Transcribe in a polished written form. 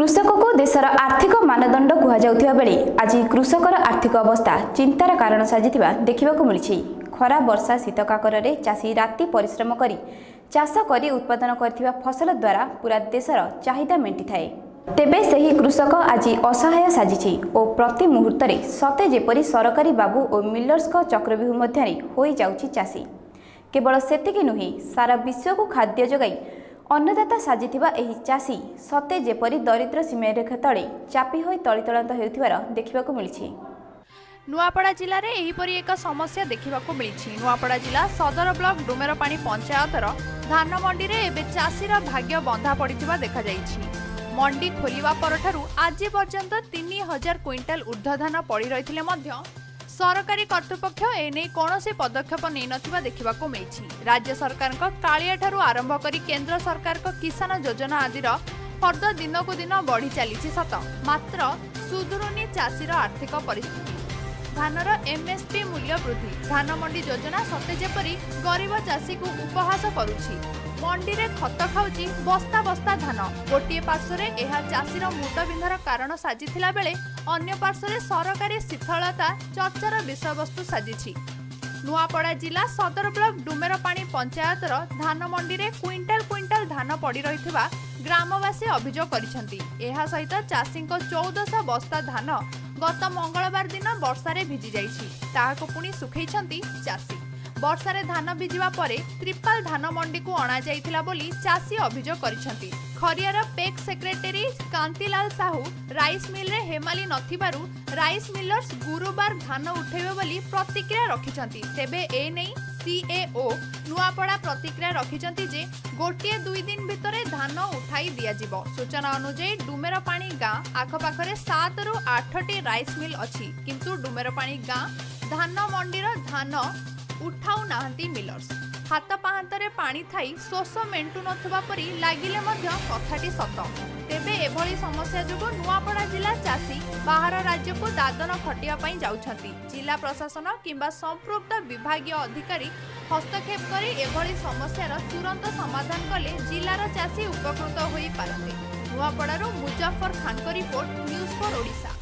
କୃଷକକୁ ଦେଶର ଆର୍ଥିକ ମାନଦଣ୍ଡ କୁହାଯାଉଥିବା ବେଳେ ଆଜି କୃଷକର ଆର୍ଥିକ ଅବସ୍ଥା ଚିନ୍ତାର କାରଣ ସାଜିଥିବା ଦେଖିବାକୁ ମିଳିଛି। ଖରା, ବର୍ଷା, ଶୀତ, କାକରରେ ଚାଷୀ ରାତି ପରିଶ୍ରମ କରି ଚାଷ କରି ଉତ୍ପାଦନ କରିଥିବା ଫସଲ ଦ୍ୱାରା ପୁରା ଦେଶର ଚାହିଦା ମେଣ୍ଟିଥାଏ। ତେବେ ସେହି କୃଷକ ଆଜି ଅସହାୟ ସାଜିଛି ଓ ପ୍ରତି ମୁହୂର୍ତ୍ତରେ ସତେ ଯେପରି ସରକାରୀ ବାବୁ ଓ ମିଲର୍ସଙ୍କ ଚକ୍ରବ୍ୟୁହ ମଧ୍ୟରେ ହୋଇଯାଉଛି ଚାଷୀ। କେବଳ ସେତିକି ନୁହେଁ, ସାରା ବିଶ୍ୱକୁ ଖାଦ୍ୟ ଯୋଗାଇ ଅନ୍ନଦାତା ସାଜିଥିବା ଏହି ଚାଷୀ ସତେ ଯେପରି ଦରିଦ୍ର ସୀମାରେଖା ତଳେ ଚାପି ହୋଇ ତଳିତଳାନ୍ତ ହେଉଥିବାର ଦେଖିବାକୁ ମିଳିଛି। ନୂଆପଡ଼ା ଜିଲ୍ଲାରେ ଏହିପରି ଏକ ସମସ୍ୟା ଦେଖିବାକୁ ମିଳିଛି। ନୂଆପଡ଼ା ଜିଲ୍ଲା ସଦର ବ୍ଲକ ଡୁମେରପାଣି ପଞ୍ଚାୟତର ଧାନ ମଣ୍ଡିରେ ଏବେ ଚାଷୀର ଭାଗ୍ୟ ବନ୍ଧା ପଡ଼ିଥିବା ଦେଖାଯାଇଛି। ମଣ୍ଡି ଖୋଲିବା ପରଠାରୁ ଆଜି ପର୍ଯ୍ୟନ୍ତ 3000 କୁଇଣ୍ଟାଲ ଉର୍ଦ୍ଧ୍ୱ ଧାନ ପଡ଼ି ରହିଥିଲେ ମଧ୍ୟ ସରକାରୀ କର୍ତ୍ତୃପକ୍ଷ ଏନେଇ କୌଣସି ପଦକ୍ଷେପ ନେଇନଥିବା ଦେଖିବାକୁ ମିଳିଛି। ରାଜ୍ୟ ସରକାରଙ୍କ କାଳିଆଠାରୁ ଆରମ୍ଭ କରି କେନ୍ଦ୍ର ସରକାରଙ୍କ କିଷାନ ଯୋଜନା ଆଦିର ଫର୍ଦ୍ଦ ଦିନକୁ ଦିନ ବଢ଼ି ଚାଲିଛି ସତ, ମାତ୍ର ସୁଧୁରୁନି ଚାଷୀର ଆର୍ଥିକ ପରିସ୍ଥିତି। ଧାନର ଏମ୍ଏସ୍ପି ମୂଲ୍ୟ ବୃଦ୍ଧି, ଧାନ ମଣ୍ଡି ଯୋଜନା ସତେ ଯେପରି ଗରିବ ଚାଷୀକୁ ଉପହାସ କରୁଛି। ମଣ୍ଡିରେ ଖତ ଖାଉଛି ବସ୍ତା ବସ୍ତା ଧାନ। ଗୋଟିଏ ପାର୍ଶ୍ୱରେ ଏହା ଚାଷୀର ମୁଣ୍ଡବିନ୍ଧାର କାରଣ ସାଜିଥିଲା ବେଳେ ଅନ୍ୟ ପାର୍ଶ୍ୱରେ ସରକାରୀ ଶିଥିଳତା ଚର୍ଚ୍ଚାର ବିଷୟବସ୍ତୁ ସାଜିଛି। ନୂଆପଡ଼ା ଜିଲ୍ଲା ସଦର ବ୍ଲକ ଡୁମେରପାଣି ପଞ୍ଚାୟତର ଧାନ ମଣ୍ଡିରେ କୁଇଣ୍ଟାଲ କୁଇଣ୍ଟାଲ ଧାନ ପଡ଼ି ରହିଥିବା ଗ୍ରାମବାସୀ ଅଭିଯୋଗ କରିଛନ୍ତି। ଏହା ସହିତ ଚାଷୀଙ୍କ 1400 ବସ୍ତା ଧାନ ଗତ ମଙ୍ଗଳବାର ଦିନ ବର୍ଷାରେ ଭିଜି ଯାଇଛି। ତାହାକୁ ପୁଣି ଶୁଖେଇଛନ୍ତି ଚାଷୀ। ବର୍ଷାରେ ଧାନ ଭିଜିବା ପରେ ତ୍ରିପାଲ ଧାନ ମଣ୍ଡିକୁ ଅଣାଯାଇଥିଲା ବୋଲି ଚାଷୀ ଅଭିଯୋଗ କରିଛନ୍ତି। ଖରିଆର ପେକ୍ ସେକ୍ରେଟାରୀ କାନ୍ତିଲାଲ ସାହୁ ରାଇସ୍ ମିଲରେ ହେମାଲି ନଥିବାରୁ ରାଇସ୍ ମିଲର୍ସ ଗୁରୁବାର ଧାନ ଉଠାଇବେ ବୋଲି ପ୍ରତିକ୍ରିୟା ରଖିଛନ୍ତି। ତେବେ ଏନେଇ ସିଏଓ ନୂଆପଡ଼ା ପ୍ରତିକ୍ରିୟା ରଖିଛନ୍ତି ଯେ ଗୋଟିଏ ଦୁଇ ଦିନ ଭିତରେ ଧାନ ଉଠାଇ ଦିଆଯିବ। ସୂଚନା ଅନୁଯାୟୀ, ଡୁମେରପାଣି ଗାଁ ଆଖପାଖରେ ସାତରୁ ଆଠଟି ରାଇସ୍ ମିଲ୍ ଅଛି, କିନ୍ତୁ ଡୁମେରପାଣି ଗାଁ ଧାନ ମଣ୍ଡିର ଧାନ ଉଠାଉନାହାନ୍ତି ମିଲର୍ସ। ହାତ ପାହାନ୍ତରେ ପାଣି ଥାଇ ଶୋଷ ମେଣ୍ଟୁ ନଥିବା ପରି ଲାଗିଲେ ମଧ୍ୟ କଥାଟି ସତ। ତେବେ ଏଭଳି ସମସ୍ୟା ଯୋଗୁଁ ନୂଆପଡ଼ା ଜିଲ୍ଲା ଚାଷୀ ବାହାର ରାଜ୍ୟକୁ ଦାଦନ ଖଟିବା ପାଇଁ ଯାଉଛନ୍ତି। ଜିଲ୍ଲା ପ୍ରଶାସନ କିମ୍ବା ସମ୍ପୃକ୍ତ ବିଭାଗୀୟ ଅଧିକାରୀ ହସ୍ତକ୍ଷେପ କରି ଏଭଳି ସମସ୍ୟାର ତୁରନ୍ତ ସମାଧାନ କଲେ ଜିଲ୍ଲାର ଚାଷୀ ଉପକୃତ ହୋଇପାରନ୍ତେ। ନୂଆପଡ଼ାରୁ ମୁଜାଫର ଖାନଙ୍କ ରିପୋର୍ଟ, ନ୍ୟୁଜ୍ ଫର୍ ଓଡ଼ିଶା।